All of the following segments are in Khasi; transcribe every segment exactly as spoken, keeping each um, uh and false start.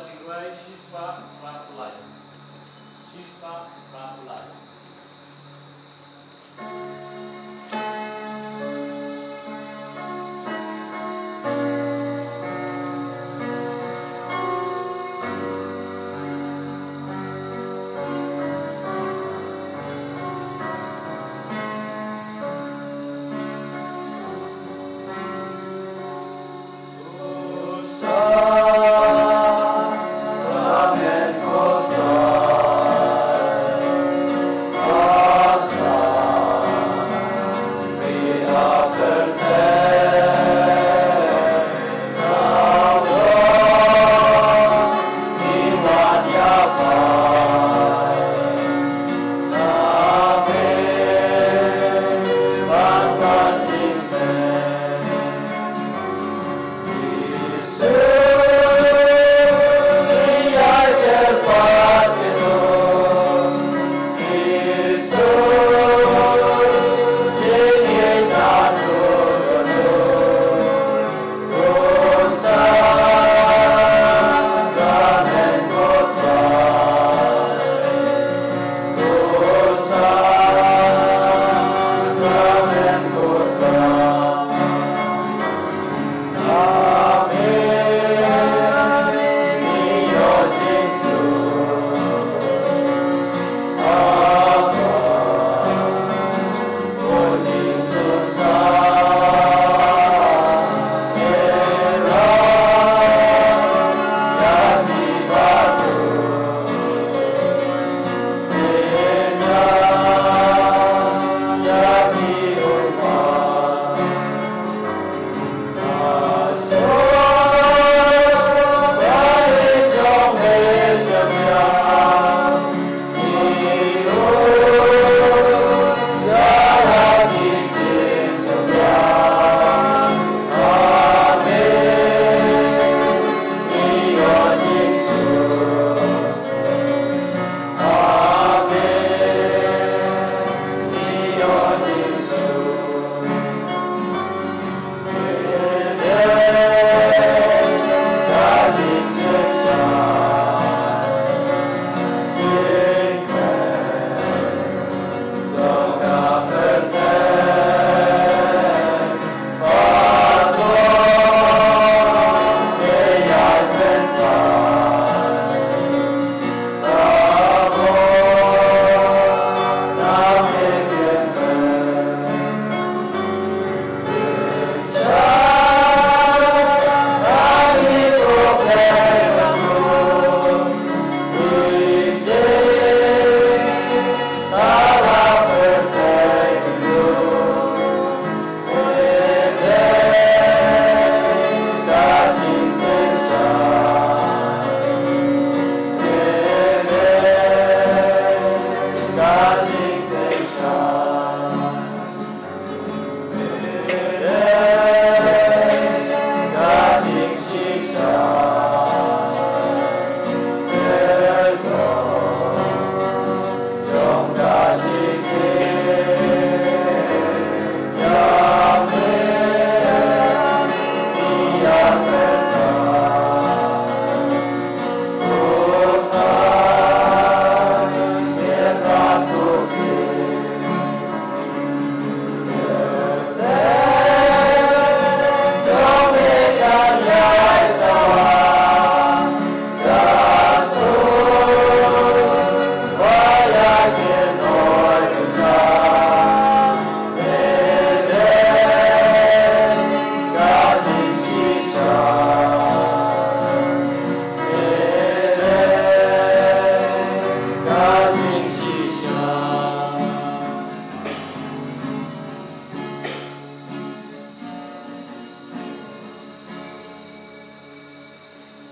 Shispah khyndai. Shispah khyndai.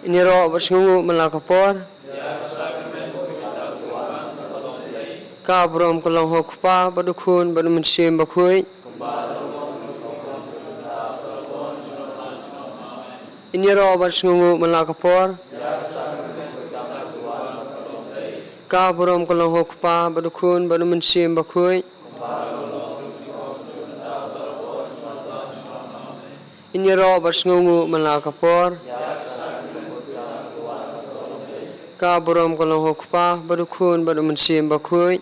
Ngin ïaroh bad sngewnguh man la ka por. Ka burom ka long ha u Kpa bad u Khun bad u Mynsiem Bakhuid. Ngin ïaroh bad sngewnguh man la ka por. Ka burom ka long ha u Kpa bad u Khun bad u Mynsiem Bakhuid. Ngin ïaroh bad sngewnguh man la ka por. Ka burom ka long ha u Kpa, bad u Khun, bad u Mynsiem Bakhuid.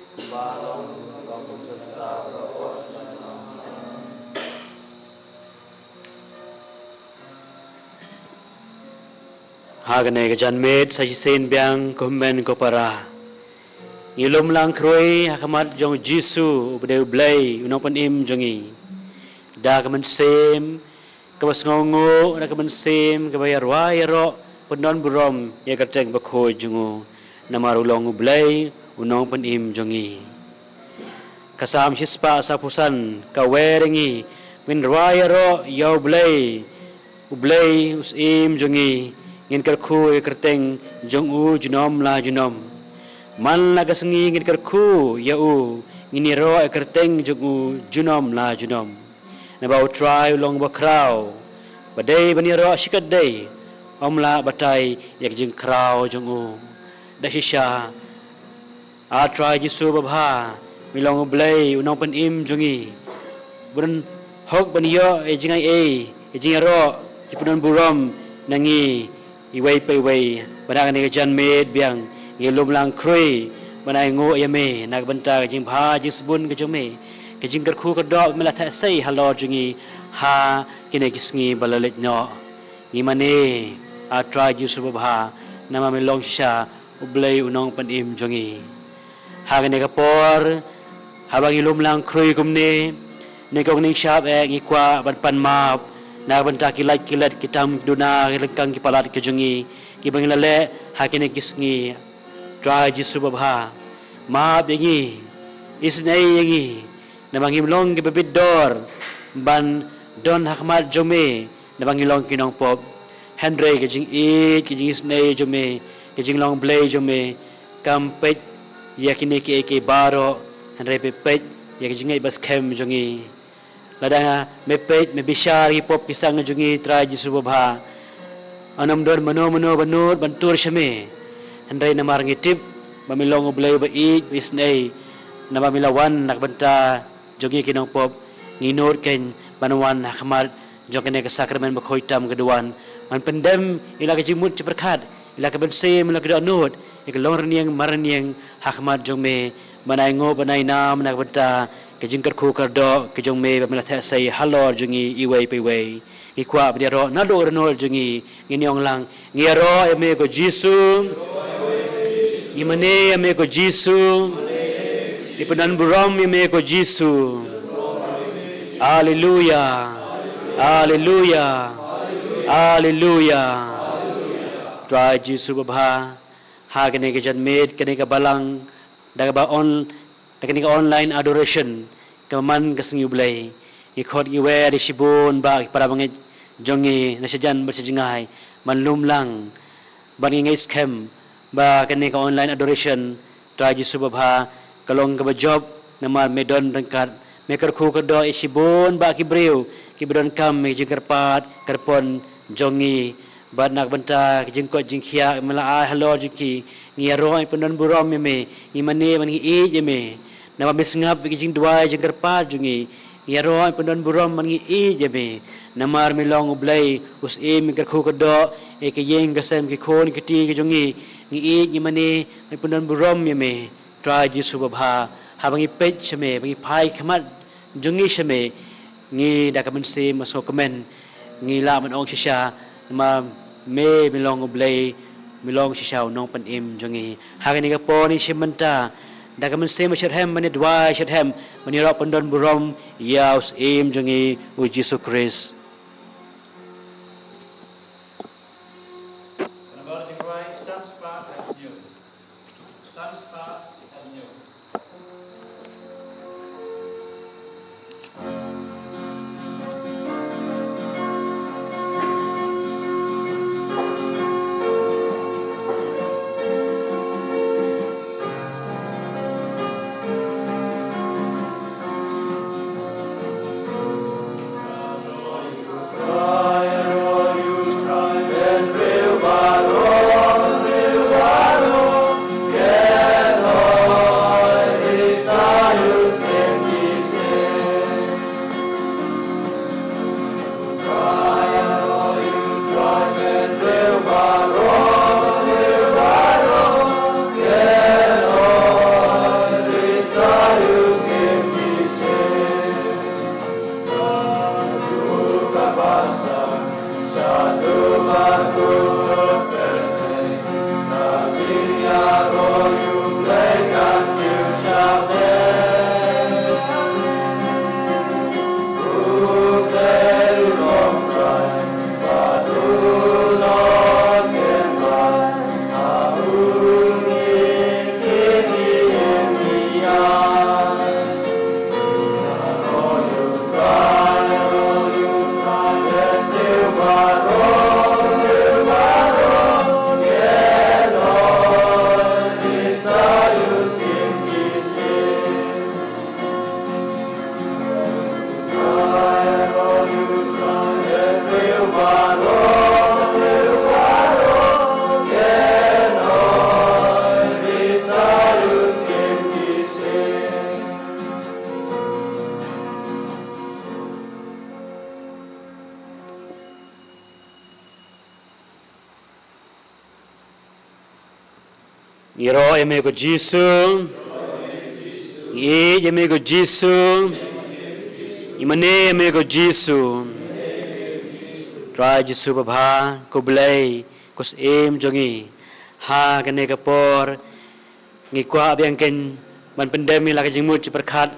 Ha kane ka janmiet sa shisien biang, ko hynmen ko para, ngi lum lang khrui ha khmat jong u Jisu, uba dei U Blei, u Nongpynim jong ngi, da ka mynsiem kaba sngewnguh, da ka mynsiem kaba ïarwai ïaroh pyndonburom ïa ka kyrteng bakhuid jong u, namar u long U Blei, u Nongpynim jong ngi. Ka Salm shispah sawphew san ka wer ïa ngi, ngin rwai ïaroh ïa U Blei, U Blei u Syiem jong ngi, ngin kyrkhu ïa ka kyrteng jong u junom la junom. Man la ka sngi ngin kyrkhu ïa u, ngin ïaroh ïa ka kyrteng jong u junom la junom. Naba U Trai u long uba khraw, ba dei ban ïaroh shikatdei, ym lah batai ïa ka jingkhraw jong u. Da shisha, A Trai Jisu babha, me long U Blei u Nongpynim jong ngi, ba don hok ban ïoh ïa jingaiei, ïa jingïaroh, jingpyndonburom na ngi iwei pa iwei. Bad ha kane ka janmiet biang, ngi lum lang khrui ban ainguh ïa me na ka bynta ka jingbha jingsbun ka jong me, ka jingkyrkhu kyrdoh ba me la theh sei halor jong ngi ha kine ki sngi ba la leit noh. Ngi mane, A Trai Jisu babha, namar me long shisha U Blei u Nongpynim jong ngi. Ha kane ka por, haba ngi lum lang khrui kumne, nyngkong nyngshap eh ngi kwah ban pan map na ka bynta ki lait ki let, ki tam ki duna, ki lyngkang ki palat ki jong ngi, kiba ngi la leh ha kine ki sngi. Trai Jisu babha, map ïa ngi, isynei ïa ngi, naba ngim long kiba bit dor ban don ha khmat jong me, naba ngi long ki nongpop. Hynrei ka jingïeit, ka jingisynei jong me, ka jinglong Blei jong me, kam peit ïa kine kiei kiei baroh, hynrei peit, peit ïa ka jingngeit ba skhem jong ngi. Lada me peit, me bishar ïa ki pop ki sang jong ngi, Trai Jisu babha, yn ym don mano mano ba nud ban tur sha me. Hynrei namar ngi tip ba me long U Blei uba ïeit, ba isynei, naba me la wan na ka bynta jong ngi ki nongpop, ngi nud keiñ ban wan ha khmat jong kane ka sakramen bakhuid tam ka duwan, ban pyndem ïa la ka jingmut jingpyrkhat, ïa la ka mynsiem, ïa la ka dohnud, ïa ka long rynïeng mar rynïeng ha khmat jong me, ban ainguh, ban ainam na ka bynta ka jingkyrkhu kyrdoh ka jong me ba me la theh sei halor jong ngi iwei pa iwei. Ngi kwah ban ïaroh naduh ryngkat jong ngi, ngin ong lang, ngi ïaroh ïa me ko Jisu. Ngi mane ïa me ko Jisu. Ngi pyndonburom ïa me ko Jisu. Haleluya. Haleluya. Haleluya. Trai Jisu babha, ha kane ka janmiet, kane ka balang, da kaba on, da kane ka online adoration kaba man ka sngi U Blei, ngi khot ngi wer ïa shibun bah ki para bangeit jong ngi na shajan bad shajngai, ban lum lang, ban ngi ngeit skhem ba kane ka online adoration, Trai Jisu babha, ka long kaba jop, namar me don ryngkat, me kyrkhu kyrdoh ïa shibun bah ki briew kiba donkam ïa ka jingkyrpad kyrpon jong ngi. Bad na ka bynta ka jingkoit jingkhiah me la ai halor jong ki, ngi ïaroh ban pyndonburom ïa me, ngi mane ban ngi ïeit ïa me. Naba me sngap ïa ka jingduwai jingkyrpad jong ngi, ngi ïaroh ban pyndonburom ban ngi ïeit ïa me. Namar me long U Blei u Syiem, me kyrkhu kyrdoh ïa ka ïing ka sem, ki khun ki kti ki jong ngi, ngi ïeit ngi mane ban pyndonburom ïa me. Trai Jisu babha, haba ngi peit sha me, ba ngi phai khmat jong ngi sha me, ngi da ka mynsiem ba sngewkmen, ngi lah ban ong shisha, namar me, me long U Blei, me long shisha u Nongpynim jong ngi. Ha kane ka por ngi shim bynta da ka mynsiem ba shitrhem, ban ïaduwai shitrhem, ban ïaroh pyndonburom ïa u Syiem jong ngi u Jisu Khrist. Ngi ïaroh ïa me ko Jisu. Ngi ïeit ïa me ko Jisu. Ngi mane ïa me ko Jisu. Trai Jisu babha, ko Blei, ko Syiem jong ngi. Ha kane ka por ngi kwah biang kein ban pyndem ïa la ka jingmut jingpyrkhat,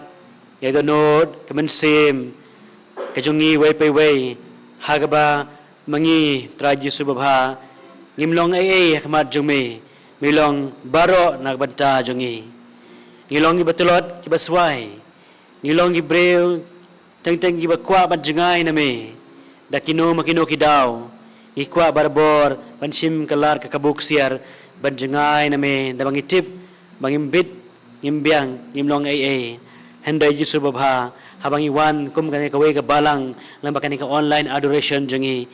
ïa ka dohnud, ka mynsiem ka jong ngi uwei pa uwei, ha kaba ma ngi, Trai Jisu babha, ngim long ei ei ha khmat jong me. Me long baroh na ka bynta jong ngi. Ngi long kiba tlot, kiba swai. Ngi long ki briew teng teng kiba kwah ban jngai na me da kino ma kino ki daw. Ngi kwah barabor ban shim ka lad ka kabu ksiar ban jngai na me, da ba ngi tip ba ngim bit, ngim biang, ngim long ei ei. Hynrei Jisu babha, haba ngi wan kum kane kawei ka balang lyngba kane ka online adoration jong ngi,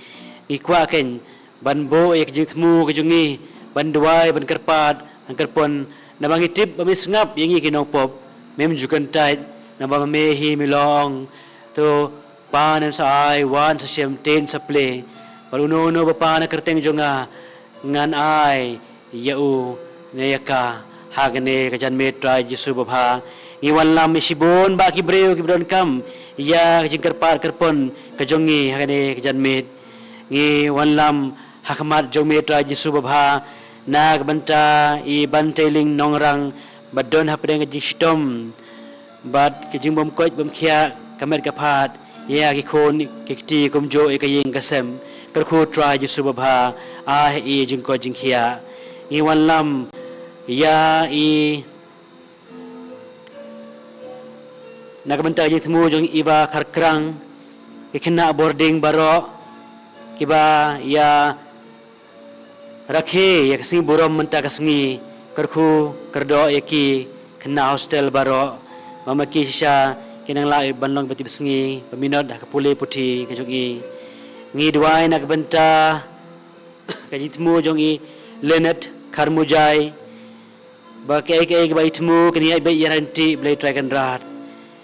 ngi kwah kein ban buh ïa ka jingthmu ka jong ngi, ban duwai, ban kyrpad, ban kyrpon, naba ngi tip ba me sngap ïa ngi ki nongpop. Mem ju kyntait, naba ma me hi me la ong, to pan yn sa ai, wan sa shem, ten sa plie. Bad uno uno ba pan ha kyrteng jong nga, ngan ai ïa u ne ïa ka ha kane ka janmiet, Trai Jisu babha. Ngi wanlam ïa shibun bah ki briew kiba donkam ïa ka jingkyrpad kyrpon ka jong ngi ha kane ka janmiet. Ngi wanlam ha khmat jong me, Trai Jisu babha, na ka bynta i Banteiling Nongrang ba don hapdeng ka jingshitom bad ka jingbym koit bym khiah ka met ka phad ïa ki khun ki kti, kumjuh ïa ka ïing ka sem. Kyrkhu, Trai Jisu babha, ai ha i jingkoit jingkhiah. Ngi wanlam ïa i na ka bynta ka jingthmu jong i Eva Kharkrang, ki khynnah boarding baroh kiba ïa rakhe ïa ka sngi burom mynta ka sngi. Kyrkhu kyrdoh ïa ki khynnah hostel baroh, ba ma ki shisha kin nang lah ban long ba tip sngi ba minot ha ka pule puthi ka jong i. Ngi duwai na ka bynta ka jingthmu jong i Lenet Kharmujai, ba kaei kaei kaba i thmu kin ïaid beit ïaid ryntih, Blei Trai Kynrad.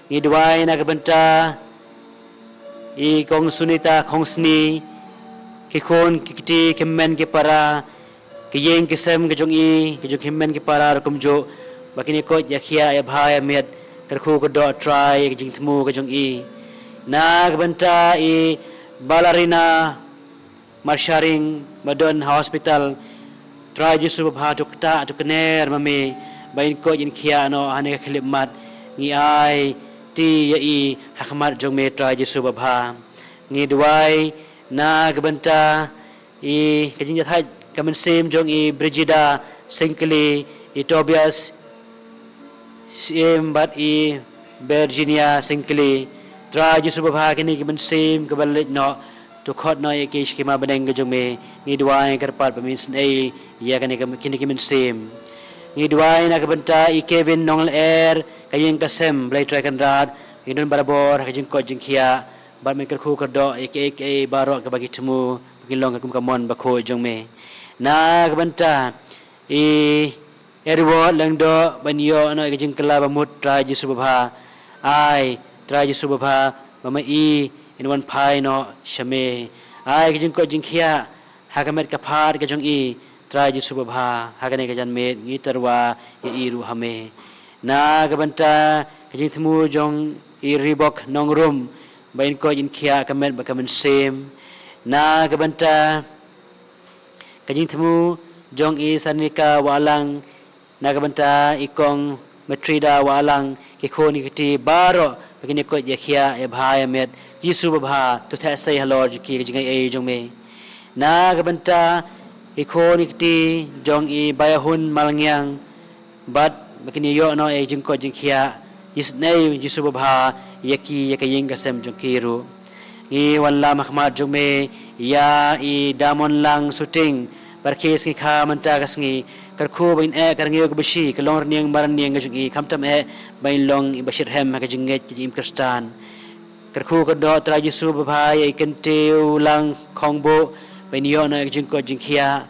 Ngi duwai na ka bynta i Kong Sunita Khongsni, ki khun ki kti, ki hynmen ki para, ki ïing ki sem ka jong i, ka jong ki hynmen ki para ruh kumjuh, ba kin ïa koit ïa khiah ïa bha ïa miat. Kyrkhu kyrdoh, Trai, ïa ka jingthmu ka jong i. Na ka bynta i Balarina Marsharing ba don ha hospital, Trai Jisu babha, to ktah, to kner ma me, ba in koit in khiah noh ha kane ka khyllipmat. Ngi aiti ïa i ha khmat jong me, Trai Jisu babha. Ngi duwai na ka bynta i ka jingïathait ka mynsiem jong i Brigida Syngkli, i Tobias Syiem bad i Virginia Syngkli. Trai Jisu babha, kine ki mynsiem kiba leit noh, to khot noh ïa ki sha ki hima bneng ka jong me. Ngi duwai kyrpad ba me isynei ïa kane ka, kine ki mynsiem. Ngi duwai na ka bynta i Kevin Nonglyer, ka ïing ka sem, Blei Trai Kynrad, ngi don barabor ha ka jingkoit jingkhiah, bad me kyrkhu kyrdoh ïa kiei kiei baroh kaba ki thmu, ba kin long kum ka mon bakhuid jong me. Na ka bynta i Edward Lyngdoh, ban ïoh noh ïa ka jingkylla bamut, Trai Jisu babha. Ai, Trai Jisu babha, ba ma i in wan phai noh sha me. Ai ka jingkoit jingkhiah ha ka met ka phad ka jong i, Trai Jisu babha, ha kane ka janmiet ngi tyrwa ïa i ruh ha me. Na ka bynta ka jingthmu jong i Ribok Nongrum, ba in koit in khiah ka met bad ka mynsiem. Na ka bynta ka jingthmu jong i Sanika Wahlang, na ka bynta i Kong Matrida Wahlang, ki khun ki kti baroh ba kin ïa koit ïa khiah ïa bha ïa miat. Jisu babha, to theh sei halor jong ki ka jingaiei jong me. Na ka bynta i khun i kti jong i Baiahun Malngiang, bad ba kin ïa ïoh noh ïa ka jingkoit jingkhiah. Isynei Jisu babha ïa ki, ïa ka ïing ka sem jong ki ruh. Ngi wanlam ha khmat jong me ïa i Damonlang Suting, ba rkhie sngi kha mynta ka sngi. Kyrkhu ba in eh ka rngiew ka bashi, ka long rniang marniang ka jong i, khamtam eh ba in long iba shitrhem ha ka jingngeit ka jingim Khristan. Kyrkhu kyrdoh, Trai Jisu babha, ïa i Kyntiewlang Khongbuh, ba in ïoh noh ïa ka jingkoit jingkhiah.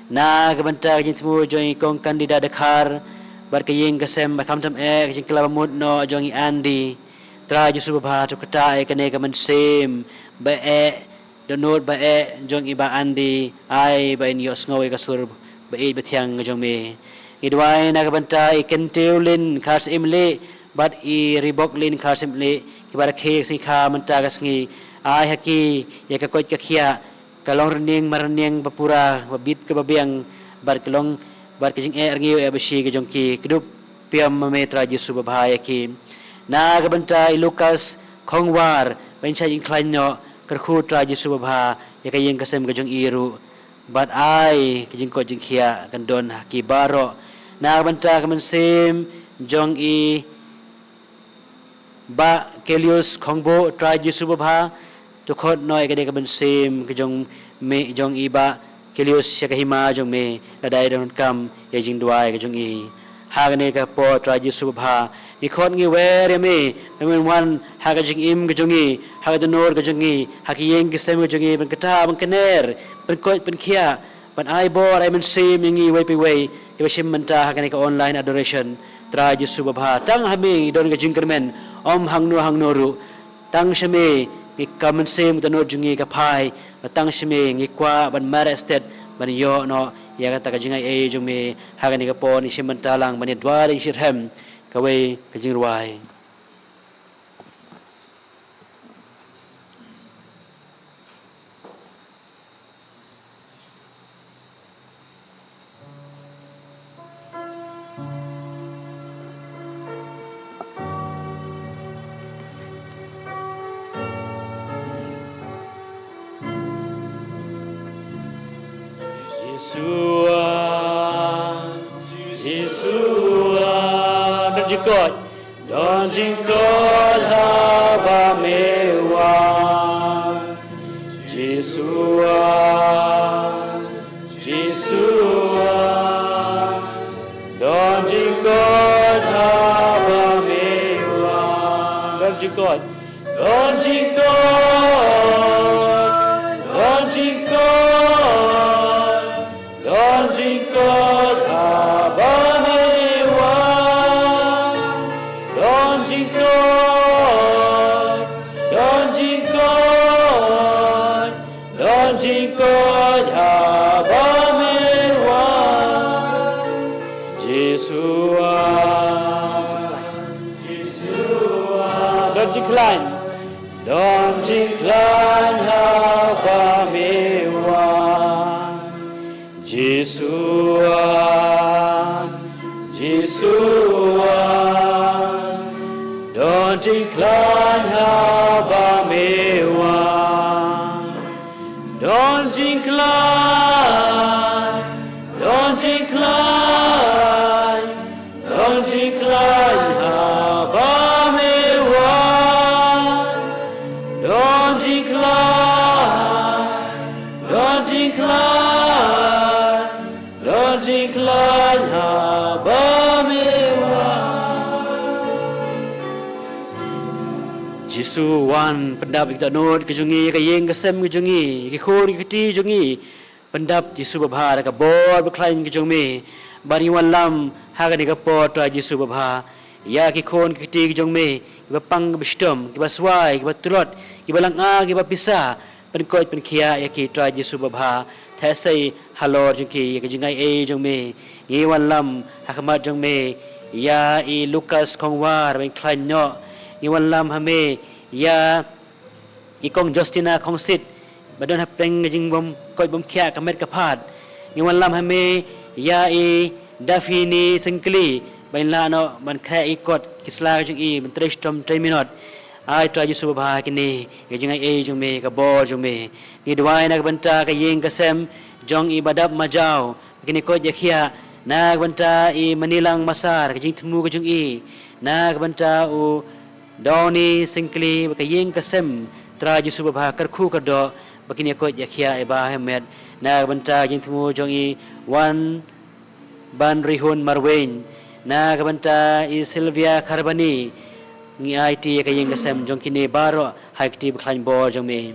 Na ka bynta ka jingthmu jong i Kong Kandida Dkhar bad ka ïing ka sem, bad khamtam eh ka jingkylla bamut noh jong i Andy. Trai Jisu babha, to ktah ïa kane ka mynsiem ba eh, dohnud ba eh jong i Bah Andy, ai ba in ïohsngew ïa ka sur ba ïeit ba thiang ka jong me. Ngi duwai na ka bynta i Kyntiew Lin Kharsyiem Lieh bad i Ribok Lin Kharsyiem Lieh, kiba rakhe ka sngi kha mynta ka sngi. Ai ha ki ïa ka koit ka khiah, ka long rynïeng marynïeng ba pura, ba bit kaba biang, bad ka long, bad ka jingeh rngiew eh ba shi ka jong ki, kdup pyrshah ma me Trai Jisu babha ïa ki. Na ka bynta i Lukas Khongwar, ba in shait in khlaiñ noh, kyrkhu Trai Jisu babha ïa ka ïing ka sem ka jong i ruh. Bad ai ka jingkoit jingkhiah kan don ha ki baroh. Na ka bynta ka mynsiem jong i Bah Kelius Khongbo, Trai Jisu babha, to khot noh ïa kane ka mynsiem ka jong me, jong i Bah Kelius, sha ka hima jong me, lada i donkam ïa jingduwai ka jong i. Ha kane ka por Trai Jisu babha, ngi khot ngi wer ïa me, me wan ha ka jingim ka jong i, ha ka dohnud ka jong i, ha ka ïing ka sem ka jong i, ban kata, ban kner, ban koit, ban khiah, ban ai bor, ai mynsiem ïa ngi iwei pa iwei kiba shim bynta ha kane ka online adoration. Trai Jisu babha, tang ha me ngi don ka jingkyrmen, ym hangno hangno ruh. Tang sha me ngi, ka mynsiem ka dohnud jong ngi ka phai, ba tang sha me ngi kwah ban mareh stet, ban ïoh noh ïa kata ka jingai ei jong me. Ha kane ka por ngi shim bynta lang ban ïa duwai da shitrhem, kawei ka jingrwai. Jisu ah, Jisu ah, don jingkoit, don jingkoit haba me wan. Jisu ah, Jisu ah, don jingkoit haba me wan. Don jingkoit, don jingkoit, don jingkoit, don jingkoit haba me wan. Don jingkoit, don jingkoit, don jingkoit haba me wan. Jisu ah, Jisu ah, don jingkhlaiñ, don jingkhlaiñ haba me wan. Jisu ah, Jisu ah, don jingkhlaiñ haba me wan. Don jingkhlaiñ, don jingkhlaiñ, don jingkhlaiñ haba me wan. Don jingkhlaiñ, don jingkhlaiñ, don jingkhlaiñ haba me wan. Jisu wan pyndap ïa ka dohnud ka jong ngi, ka ïing ka sem ka jong ngi, ki khun ki kti jong ngi. Pyndap Jisu babha da ka bor bakhlaiñ ka jong me. Bad ngi wanlam ha kane ka por Trai Jisu babha, ïa ki khun ki kti ki jong me, kiba pang kiba shitom, kiba swai, kiba tlot, kiba langa, kiba pisa, pynkoit pynkhiah ïa ki Trai Jisu babha. Theh sei halor jong ki ïa ka jingai ei jong me. Ngi wanlam ha khmat jong me ïa i Lukas Khongwar ba in khlaiñ noh. Ngi wanlam ha me ïa i Kong Justina Khongsit, ba don hapdeng ka jingbym koit bym khiah ka met ka phad. Ngi wanlam ha me ïa i Daphne Syngkli, ba in lah noh ban khreh i kot ki sla ka jong i ban trei shitom trei minot. Ai Trai Jisu babha kine ka jingai ei jong me, ka bor jong me. Ngi duwai na ka bynta ka ïing ka sem jong i Badap Majaw, ba kin ïa koit ïa khiah, na ka bynta i Manilang Masar, ka jingthmu ka jong i, na ka bynta u Dawni Syngkli, ba ka ïing ka sem, Trai Jisu babha kyrkhu kyrdoh, ba kin ïa koit ïa khiah, i Bah Ahmed, na ka bynta ka jingthmu jong i Wan Ban Rihun Marwein, na ka bynta i Sylvia Kharbani, ngi aiti ïa ka ïing ka sem jong kine baroh ha ka kti bakhlaiñ bor jong me.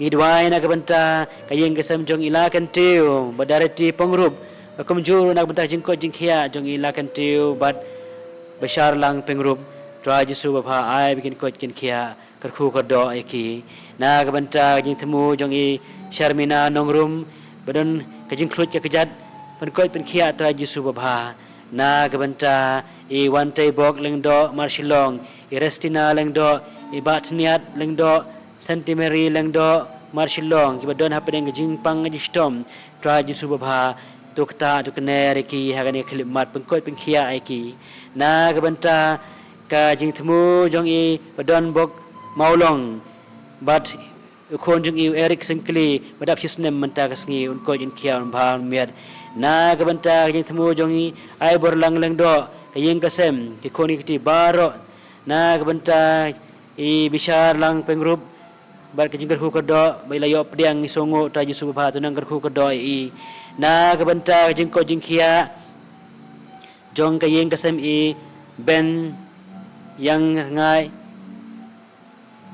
Ngi duwai na ka bynta ka ïing ka sem jong i Lakyntiew bad Darati Pyngrope, ba kumjuh na ka bynta ka jingkoit jingkhiah jong i Lakyntiew bad Basharlang Pyngrope, Trai Jisu babha ai ba kin koit kin khiah, kyrkhu kyrdoh ïa ki. Na ka bynta ka jingthmu jong i Sharmina Nongrum, ba don ka jingkhluit ka kjat, pynkoit pynkhiah Trai Jisu babha. Na ka bynta i Wanteibok Lyngdoh Marshillong, i Restina Lyngdoh, i Batniat Lyngdoh, Saint Mary Lyngdoh Marshillong, kiba don hapdeng ka jingpang ka jingshitom, Trai Jisu Babha, to ktah to kner ïa ki ha kane ka khyllipmat, pynkhuid pynkhiah ïa ki. Na ka bynta ka jingthmu jong i Badonbok Mawlong bad u khun jong i u Eric Syngkli, ba dap shi snem mynta ka sngi, un khuid un khiah un bha un miat. Na ka bynta ka jingthmu jong i Aiborlang Lyngdoh, ka ïing ka sem, ki khun ki kti baroh. Na ka bynta i Bisharlang Pyngrope bad ka jingkyrkhu kyrdoh ba i la ïoh pdiang, ngi sngewnguh Trai Jisu Babha to nang kyrkhu kyrdoh ïa i. Na ka bynta ka jingkhuid jingkhiah jong ka ïing ka sem i Ben Ïangrngai,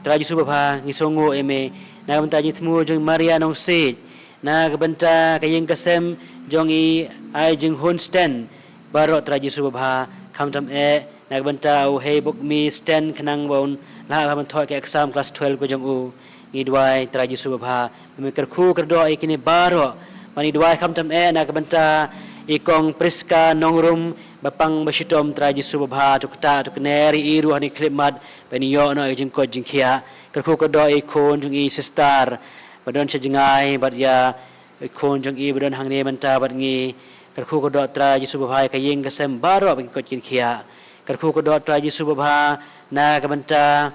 Trai Jisu Babha ngi sngewnguh ïa me. Na ka bynta jingthmu jong i Maria Nongsiej, na ka bynta ka ïing ka sem jong i Ai Jinghun Sten, baroh Trai Jisu Babha, khamtam eh na ka bynta u Heibokmi Sten, khnang ba un lah ban thoh ka exam class twelve ka jong u. Ngi duwai Trai Jisu Babha ba men kyrkhu kyrdoh ïa kine baroh. Ba ngi duwai khamtam eh na ka bynta i Kong Priska Nongrum, ba pang ba shitom, Trai Jisu Babha to ktah to kner ïa i ruh ha kane ka khyllipmat, ban ïoh noh ïa ka jingkhuid jingkhiah. Kyrkhu kyrdoh ïa i khun jong i Sister ba don sha jngai bad ïa i khun jong i ba don hangne mynta bad ngi. Kyrkhu kyrdoh Trai Jisu Babha ïa ka ïing ka sem baroh ba kin khuid kin khiah. Kyrkhu kyrdoh Trai Jisu Babha na ka bynta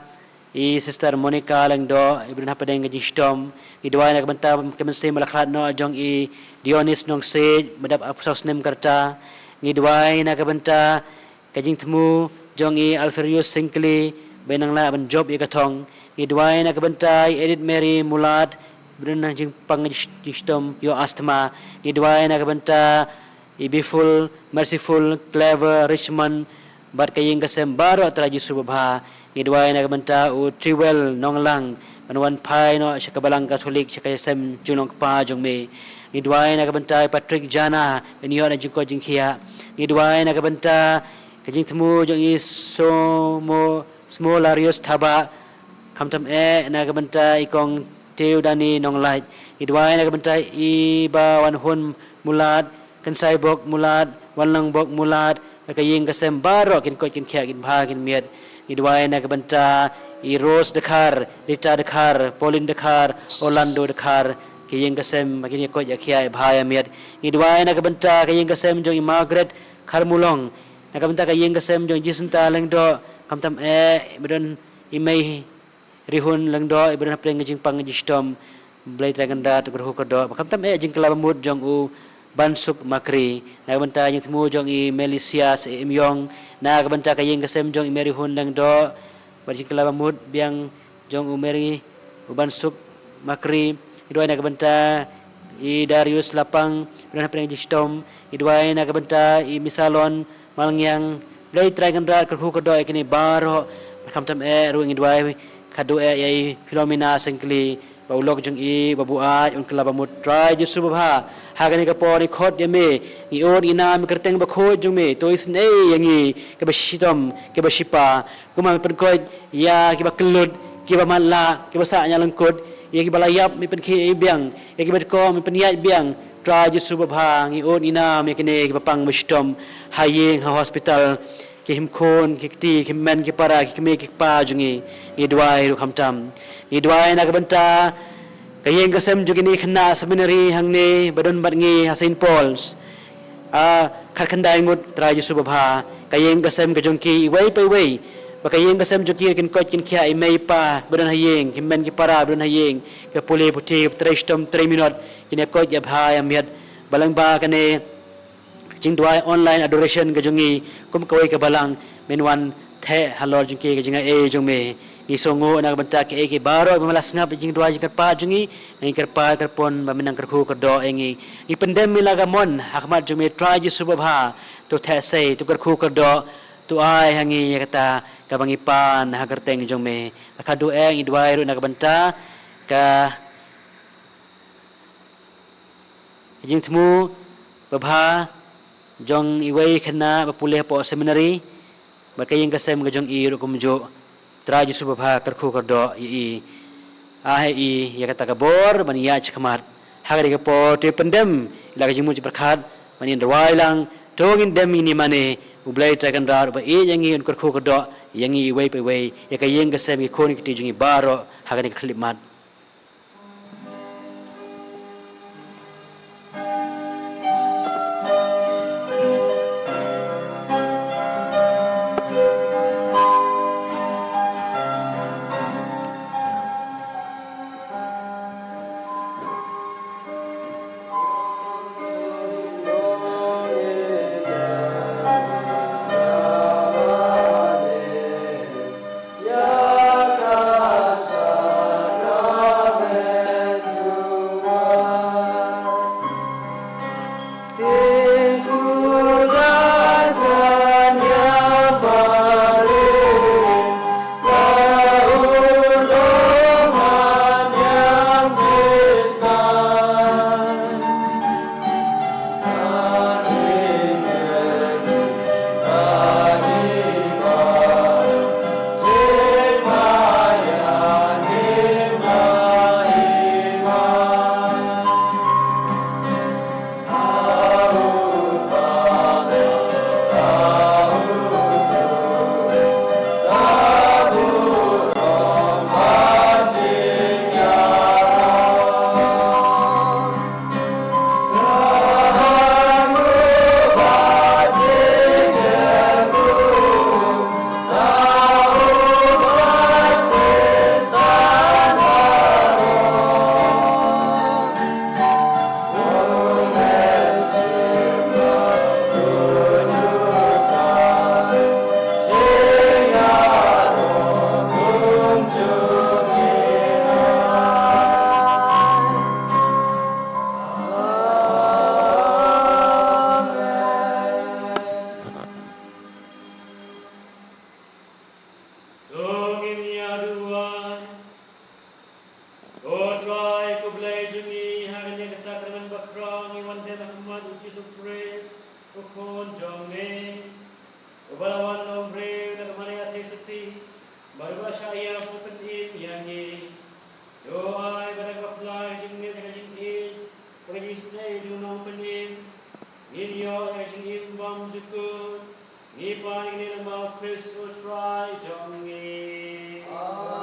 i Sister Monica Lyngdoh, i ba don hapdeng ka jingshitom. Ngi duwai na ka bynta ka mynsiem ba la khlad noh jong i Dionis Nongsiej, ba dap arphew saw snem ka rta. Ngi duwai na ka bynta ka jingthmu jong i Alferius Syngkli, ba in nang lah ban jop ïa ka thong. Ngi duwai na ka bynta i Edith Mary Mulad, ba don ha jingpang jingshitom ïoh asthma. Ngi duwai na ka bynta i Biful, Merciful, Clever, Richmond, bad ka ïing ka sem baroh, Trai Jisu Babha. Ngi duwai na ka bynta u Triwell Nonglang, ban wan phai noh sha ka Balang Katholik, sha ka sem jinglong kpa jong me. Ngi duwai na ka bynta i Patrick Jana, ban ïoh na jingkhuid jingkhiah. Ngi duwai na ka bynta ka jingthmu jong i Somo, Smolarius Thabah, khamtam eh na ka bynta i Kong Teodani Nonglait. Ngi duwai na ka bynta i Bawanhun Mulad, Kynsaibok Mulad, Wanlangbok Mulad, ka ïing ka sem baroh kin khuid kin khiah kin bha kin miat. Ngi duwai na ka bynta i Rose Dkhar, Rita Dkhar, Pauline Dkhar, Orlando Dkhar, ka ïing ka sem ba kin ïa khuid ïa khiah ïa bha ïa miat. Ngi duwai na ka bynta ka ïing ka sem jong i Margaret Kharmulong, na ka bynta ka ïing ka sem jong i Jacinta Lyngdoh, khamtam eh ba don i Mei Rihun Lyngdoh, i ba don hapdeng ka jingpang jingshitom. Blei Trai Kynrad kyrkhu kyrdoh, ba khamtam eh jingkylla bamut jong u Bansuk Makri. Na ka bynta jingthmu jong i Melisia Syiemyong, na ka bynta ka ïing ka sem jong i Mary Hun Lyngdoh, ba jingkylla bamut biang jong u Mary, u Bansuk Makri. Ngi duwai na ka bynta i Darius Lapang, ba don hapdeng jingshitom. Ngi duwai na ka bynta i Misalon Malngiang. Blei Trai Kynrad kyrkhu kyrdoh ïa kine baroh. Khamtam eh ruh ngi duwai khadduh eh ïa i Philomena Syngkli, ba u lok jong i ba buaid un kylla bamut, Trai Jisu Babha. Ha kane ka por ngi khot ïa me, ngi ong ngi nam ïa ka kyrteng bakhuid jong me, to isynei ïa ngi kiba shitom, kiba shipa. Kumba me pynkhuid ïa kiba kyllut, kiba matlah, kiba sah ñianglyngkut, ïa kiba la ïap me pynkhih ïa i biang, ïa kiba dkoh me pynïaid biang. Trai Jisu Babha, ngi ong ngi nam ïa kine kiba pang ba shitom ha ïing ha hospital, ki hynmen ki kti, ki hynmen ki para, ki kmie ki kpa jong ngi. Ngi duwai ruh khamtam. Ngi duwai na ka bynta ka ïing ka sem jong kine ki khynnah seminary hangne ba don bad ngi ha Saint Paul's. Ah, khatkhyndai ngut, Trai Jisu Babha, ka ïing ka sem ka jong ki iwei pa iwei, ba ka ïing ka sem jong ki kin khuid kin khiah, i mei i pa ba don ha ïing, ki hynmen ki para ba don ha ïing, kiba pule puthi, kiba trei shitom trei minot, kin ïa khuid ïa bha ïa miat. Ba lyngba kane ka jingduwai online adoration ka jong ngi kum kawei ka balang, men wan theh halor jong ki ka jingaiei jong me. Ngi sngewnguh na ka bynta kiei kiei baroh ba me la sngap ïa ka jingduwai jingkyrpad jong ngi. Ngi kyrpad kyrpon ba men nang kyrkhu kyrdoh ïa ngi. Ngi pyndem ïa la ka mon ha khmat jong me, Trai Jisu Babha. To theh sei, to kyrkhu kyrdoh, to ai ha ngi ïa kata kaba ngi pan ha ka kyrteng jong me. Khadduh eh ngi duwai ruh na ka bynta ka jingthmu babha jong iwei i khynnah ba pule hapoh seminary, bad ka ïing ka sem ka jong i ruh kumjuh. Trai Jisu Babha, kyrkhu kyrdoh ïa i. Ai ha i ïa kata ka bor ban ïaid shakhmat. Ha kane ka por to pyndem ïa la ka jingmut jingpyrkhat, ban ïa rwai lang, To ngin dem ngin ïa mane, U Blei Trai Kynrad uba ïeit ïa ngi un kyrkhu kyrdoh ïa ngi iwei pa iwei, ïa ka ïing ka sem, ki khun ki kti jong ngi baroh ha kane ka khyllipmat. To ngin ïa duwai. Ko Trai, ko Blei jong ngi, ha kane ka sakramen bakhraw ngi wan dem ha khmat U Jisu Khrist, U Khun jong ngi, uba la wan long briew na ka Maria Theisotti, bad uba la shah ïap, u pynim ïa ngi. To ai ba da ka pla ka jingngeit, ka jingïeit, ka jingisynei jong u Nongpynim, ngin ïoh ïa ka jingim bymjukut. Ngi pan ïa kane lyngba U Khrist U Trai jong ngi. Amen.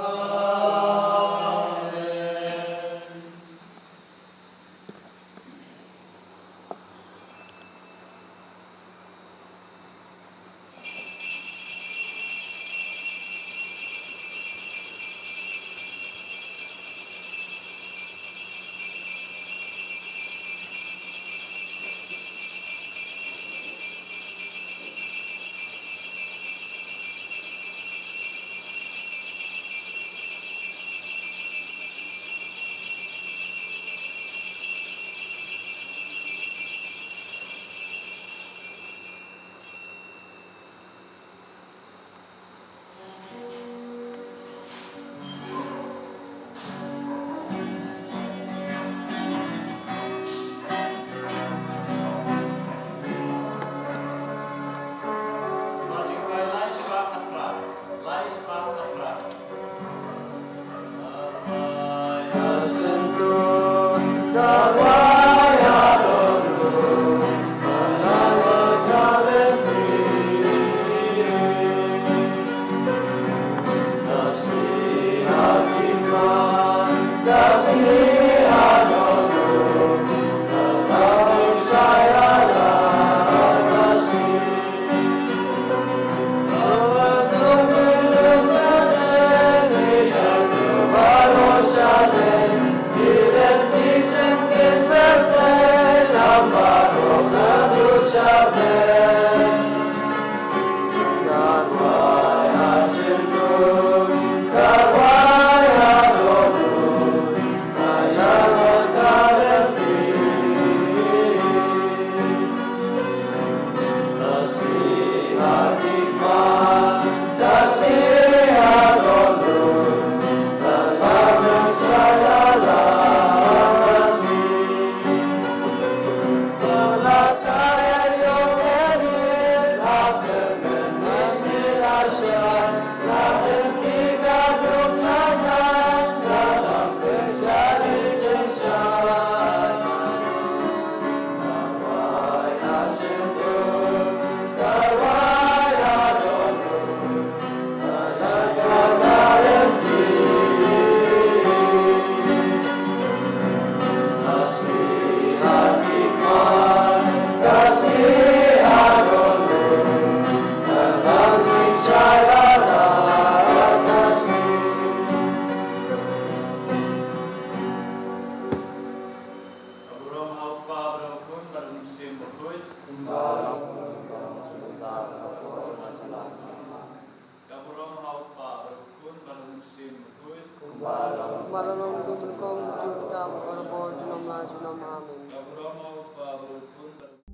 Kumba la long naduh mynnyngkong, mynta bad barabor, junom la junom. Amen.